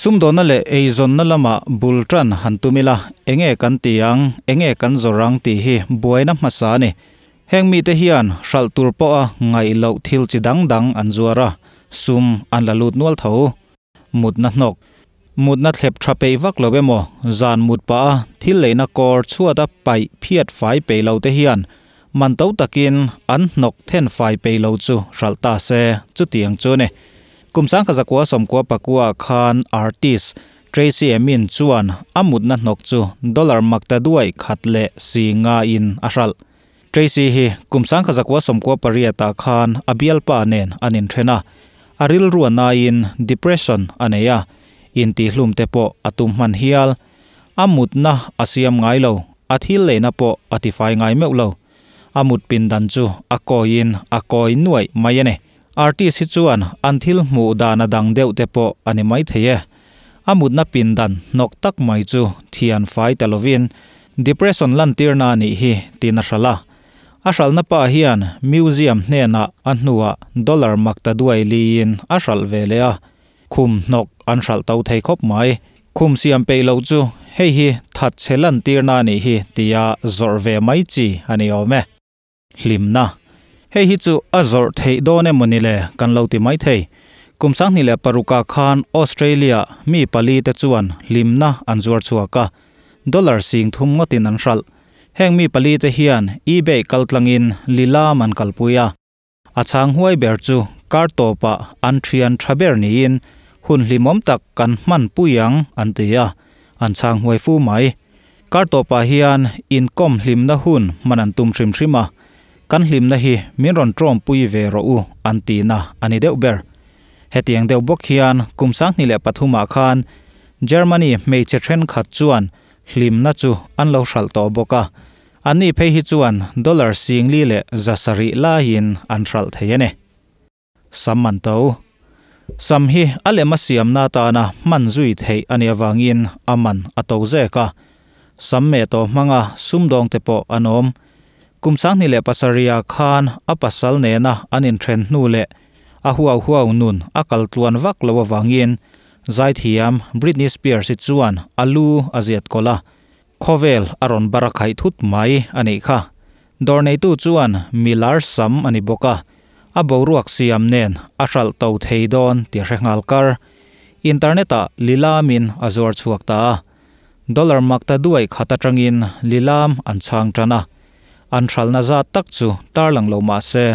Sumdawnna leh eizawnna lama bul tan han tum ila, enge kan ti ang, enge kan zawrh ang tih hi buaina hmasa a ni. Heng mite hian hralh tur pawha ngaih loh thil chi dang dang an zuar a, sum an la lut nual tho. Mutna hnawk, mutna thlep tha peih vak lo emaw, zan mut pah a thil leina kawr chhuata paih phiat fai peih lo te hian man to takin an hnawk then fai peih lo chu hralh ta se, chutiang chu a ni. Kum 1999 khan artist Tracey Emin chuan a mutna hnawk chu dollar maktaduai khat leh si nga in a hralh. Tracey hi kum 1998 ah khan a bialpa nen an inthen a, a rilru a naiin depression a nei a, intihlum te pawh a tum hman hial. A mutna a siam ngai lo, a thil leina pawh a tifai ngai meuh lo. A mut pindan chu a kawiin a kawi nuaih mai a ni. Artist hi chuan an thil hmuh dan a dang deuh te pawh a ni maithei e. A mutna pindan hnawk tak mai chu thian fai ta lovin depression lantirna a nih hi tiin a hralh a. A hralhna pa hian museum hnenah a hnuah dollar makta duai liin a hralh ve leh a. Khum hnawk an hralh to thei khawp mai. Khum siam peih loh chu hei hi thatchhe lantirna a nih hi tia zawrh ve mai chi a ni awm e. Hlimna. Hei hi chu a zawrh theih dawn emaw ni le kan lo ti maithei. Kum 2006 ah khan Australia mi pali te chuan hlimna an zuar chhuak a, dollar 3000 ngawtin an hralh. Heng mi pali te hian eBay kaltlangin lilam an kalpui a. A chhang huai ber chu kar tawpah an thian tha ber niin hun hlimawm tak kan hman pui ang an ti a, an chhang huai fu mai. Kar tawpah hian inkawm hlimna hun hman an tum hrim hrim a, kan hlimna hi min rawn tawmpui ve rawh u an tihna a ni deuh ber. Hetiang deuh bawk hian kum 2003 ah khan Germany hmeichhe thenkhat chuan hlimna chu an lo hralh tawh bawk a, Anni phei hi chuan dollar 4,700 laiin an hralh thei a ni. Sam man to. Sam hi a lem a siamna atana hman zui theih a nih avangin a man a to zek a. Sam meh tawh hmanga sumdawng te pawh an awm. Kum 2007 ah khan a pasal nena an inthen hnu leh a huau huau nun a kal tluan vak lo avangin zaithiam Britney Spears-i chuan a lu a ziat kawlh a. Khawvel a rawn bar a khaih thut mai a nih kha. Dawr neitu chuan mi lar sam a ni bawk a, a boruak siam nen a hralh to thei dawn tih a hre nghal kar. Internet ah lilamin a zuar chhuak ta a. Dollar makta duai khat atangin lilam an chhang tan a. An hralhna zat tak chu tarlang lo mah se,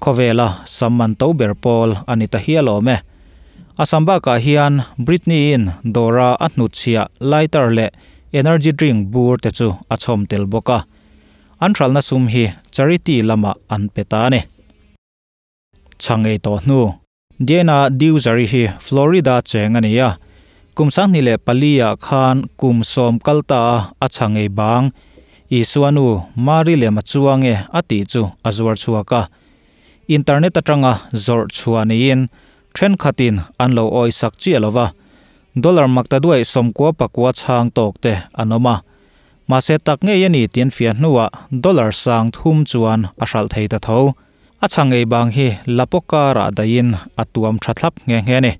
khawvela sam man to ber pawl a ni ta hial awm e. A sam bakah hian Britney-in dawra a hnutchhiah lighter leh energy drink bur te chu a chhawm tel bawk a. An hralhna sum hi charity lamah an pe ta a ni. Chhang ei tawh hnu. Diana Dewsary hi Florida cheng a ni a, kum 2004 ah khan kum 10 kal ta a a chhang ei bang Isua nu Mari lem a chuang e a tih chu a zuar chhuak a. Internet atanga zawrh chhuah niin thenkhatin an lo awisak chiah lo va, dollar maktaduaih 99 chhang tawk te an awm a. Mahse tak ngei a ni tih an fiah hnuah dollar 3000 chuan a hralh thei ta tho. A chhang ei bang hi lapawk karah dahin a tuam tha thlap nghe nghe a ni.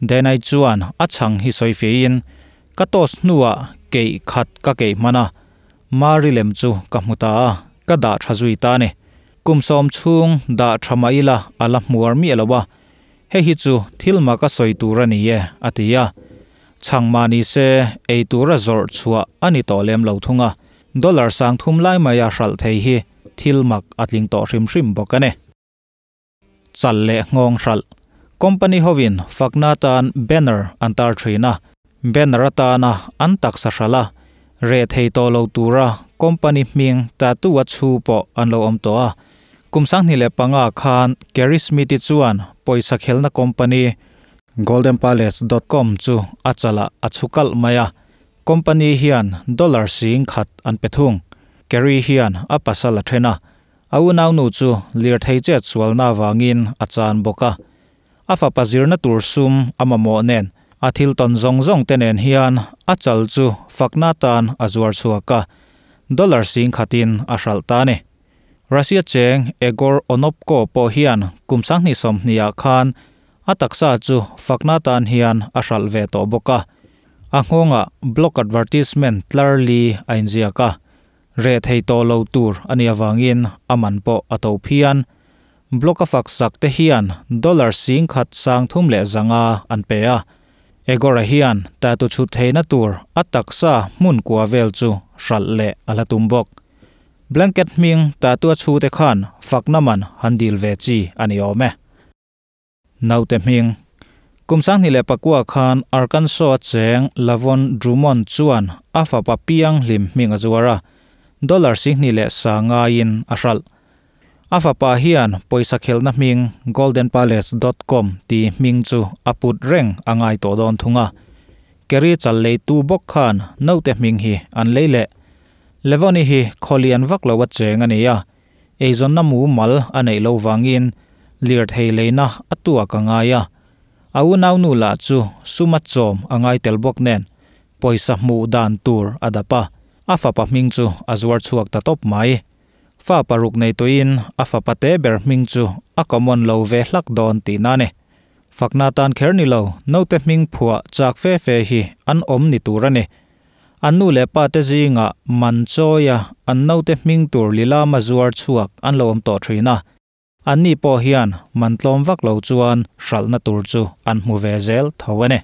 Denai chuan a chhang hi sawi fiahin, Ka toss hnuah keih khat ka keih hman a, Mari lem chu ka hmu ta a, ka dah tha zui ta a ni. Kum 10 chhung dah tha mah ila a la hmuar miah lo a, hei hi chu thil mah ka sawi tur a ni e, a ti a. Chhang mah ni se ei tura zawrh chhuah a ni tawh lem lo thung a, dollar 3000 lai maia hralh thei hi thil mak a tling tawh hrim hrim bawk a ni. Chal leh nghawng hralh. Company hovin fakna atan banner an tar thin a, banner atana an taksa hralh a, reh thei tawh lo tura company hming tattoo a chhu pawh an lo awm tawh a. Kum 2005 khan Kerry Smith-i chuan pawisa khelna company goldenpalace dot com chu a chalah a chhu kalh mai a, Company hian dollar 10,000 an pe thung. Kerry hian a pasal a then a, a unaunu chu lirthei chet sualna avangin a chan bawk a. A fapa zirna tur sum a mamawh nen a thil tawn zawng zawng te nen hian a chal chu fakna tan a zuar chhuak a, dollar 10,000 in a hralh ta a ni. Russia cheng Egor Onopko pawh hian kum 2020 ah khan A taksa chu fakna tan hian a hralh ve tawh bawk a. A nghawngah block advertisement tlar li a inziak a, reh thei tawh lo tur a nih avangin a man pawh a to phian. Block a fak sak te hian dollar 10,000 305 an pe a. Egor-a hian tattoo chhut theihna tur a taksa hmun kua vel chu hralh leh a la tum bawk. Blanket hming tattoo a chhu te khan fakna man han dil ve chi a ni awm e. Naute hming. Kum 2009 khan Arkansas a cheng Lavon Drummond chuan a fapa piang hlim hming a zuar a, dollar 25,000 in a hralh. A fapa hian pawisa khelhna hming goldenpalace dot com tih hming chu a put reng a ngai tawh dawn thung a. Kerry chal leitu bawk khan naute hming hi an lei leh. Levoni hi khawlian vak lo a cheng a ni a, eizawnna mumal a neih lo vangin lirthei leina a tuak a ngai a. A unaunu lah chu suma chawm a ngai tel bawk nen pawisa hmuh dan tur a dap a, a fapa hming chu a zuar chhuak ta tawp mai. Fa paruk nei tawhin a fapa te ber hming chu a common lo ve hlak dawn tihna a ni. Fakna tan kher ni lo, naute hming phuah chak fe fe hi an awm ni tur a ni. An nu leh pa te zingah man chawia an naute hming tur lilama zuar chhuak an lo awm tawh thin a. Anni pawh hian man tlawm vak lo chuan hralhna tur chu an hmu ve zel tho a ni.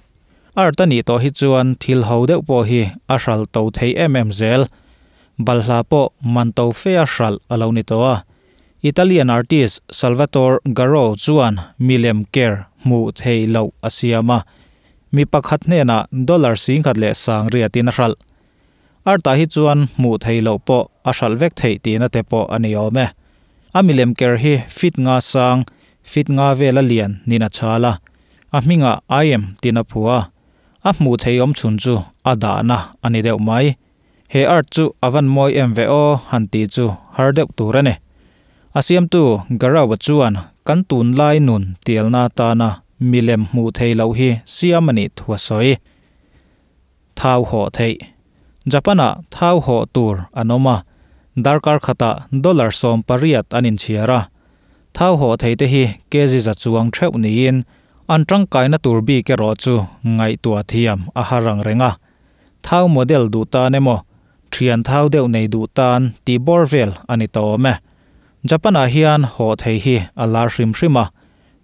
Art a nih tawh hi chuan thil ho deuh pawh hi a hralh to thei em em zel. Balhla pawh man to fe a hralh a lo ni tawh a. Italian artist Salvatore Garro chuan milem ker hmuh theih loh a siam a, mi pakhat hnenah dollar 18,000 in a hralh. Art ah hi chuan hmuh theih loh pawh a hralh vek theih tihna te pawh a ni awm e. A milem ker hi feet nga sang, feet nga vel a lian nin a chhal a, a hmingah I am tin a phu a, a hmuh theih awm chhun chu a dahna a ni deuh mai. He art chu a van mawi em ve aw han tih chu har deuh tur a ni. A siamtu Garau-a chuan kan tunlai nun tialna atana milem hmuh theih loh hi siam a nih thu a sawi. Thau hawh theih. Japan-ah thau hawh tur an awm a, darkar khatah dollar 18 an inchhiar a. Thau hawh theih te hi kg za chuang theuh niin an tangkaina tur bik erawh chu ngaihtuah thiam a har ang reng a. Thau model duh tan emaw, thian thau deuh nei duh tan tih bawr vel a ni tawh awm e. Japan-ah hian hawh thei hi a lar hrim hrim a,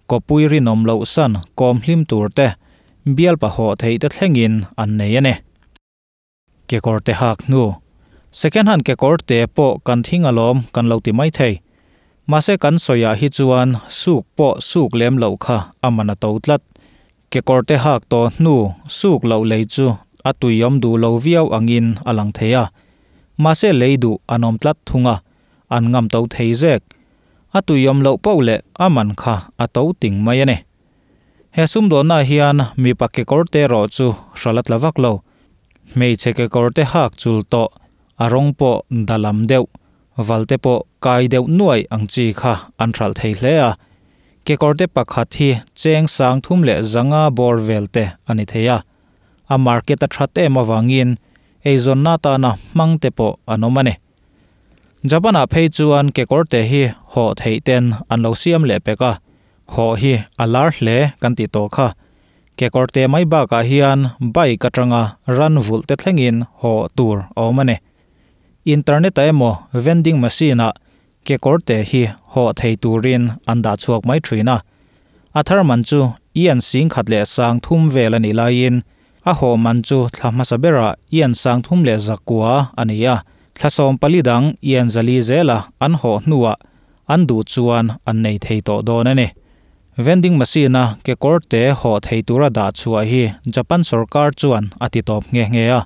kawpui rinawm loh san kawm hlim tur te, bialpa hawh theih te thlengin an nei a ni. Kekawrte hak hnu. Second hand kekawrte pawh kan thing alawm kan lo ti mai thei. Mahse kan sawiah hi chuan suk pawh suk lem loh kha a man a to tlat. Kekawrte hak tawh hnu suk loh lei chu a tuiawm duh lo viau angin a lang thei a. Mahse lei duh an awm tlat thung a, an ngam to thei zek. A tuiawm loh poh leh a man kha a to ting mai a ni. He sumdawnnaah hian mipa kekawrte erawh chu hral a tla vak lo. Hmeichhe kekawrte hak chul tawh, a rawng pawh dalam deuh, valte pawh kai deuh nuaih ang chi kha an hralh thei hle a. Kekawrte pakhat hi cheng 305 bawr vel te a ni thei a. A market a that em avangin eizawnna atana hmang te pawh an awm a ni. Japan-ah phei chuan kekawrte hi hawh theih ten an lo siam leh pek a, hawh hi a lar hle kan tih tawh kha. Kekawrte mai bakah hian bike atanga ran vulh te thlengin hawh tur a awm a ni. Internet-ah emaw vending machine-ah kekawrte hi hawh thei turin an dah chhuak mai thin a. A thar man chu yen 13,000 vel a nih laiin a hawh man chu thla hmasa berah yen 39,000 a ni a. Thla 14 dang yen 400 zela an hawh hnuah an duh chuan an nei thei tawh dawn a ni. Vending machine-a kekawrte hawh thei tura dah chhuah hi Japan sorkar chuan a ti tawp nghe nghe a.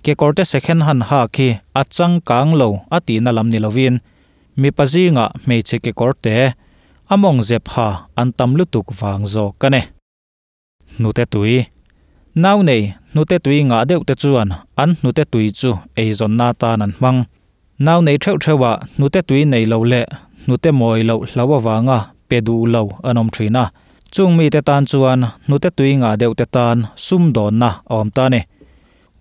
Kekawrte second hand hak hi a changkang lo a tihna lam ni lovin mipa zingah hmeichhe kekawrte a mawng zep ha an tam lutuk vang zawk a ni. Hnute tui. Nau nei hnute tui ngah deuh te chuan an hnute tui chu eizawnna atan an hmang. Nau nei theuh theuhah hnute tui nei lo leh hnute mawi loh hlau avanga pe duh lo an awm thin a. Chung mite tan chuan hnute tui ngah deuh te tan sumdawnna a awm ta a ni.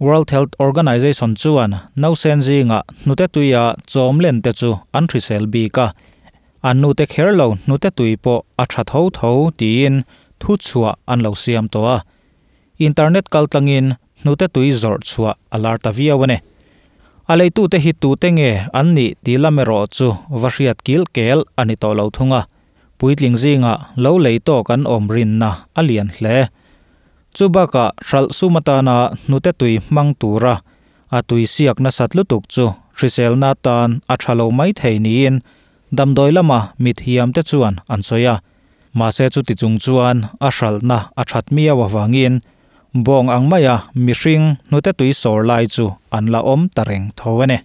World Health Organization chuan nausen zingah hnute tuia chawm len te chu an hrisel bik a. An nute kher lo hnute tui pawh a tha tho tho tiin thuchhuah an lo siam tawh a. Internet kaltlangin hnute tui zawrh chhuah a lar ta viau a ni. A leitute hi tute nge an nih tih lam erawh chu va hriat kil kel a ni tawh lo thung a. Puitling zingah lo lei tawk an awm rinna a lian hle. Chu bakah hralh sum atana hnute tui hmang tura a tui siak nasat lutuk chu hriselna tan a tha lo mai thei niin damdawi lama mithiamte chuan an sawi a. Mahse chuti chung chuan a hralhna a that miau avangin bawng ang maia mihring hnute tui sawr lai chu an la awm ta reng tho a ni.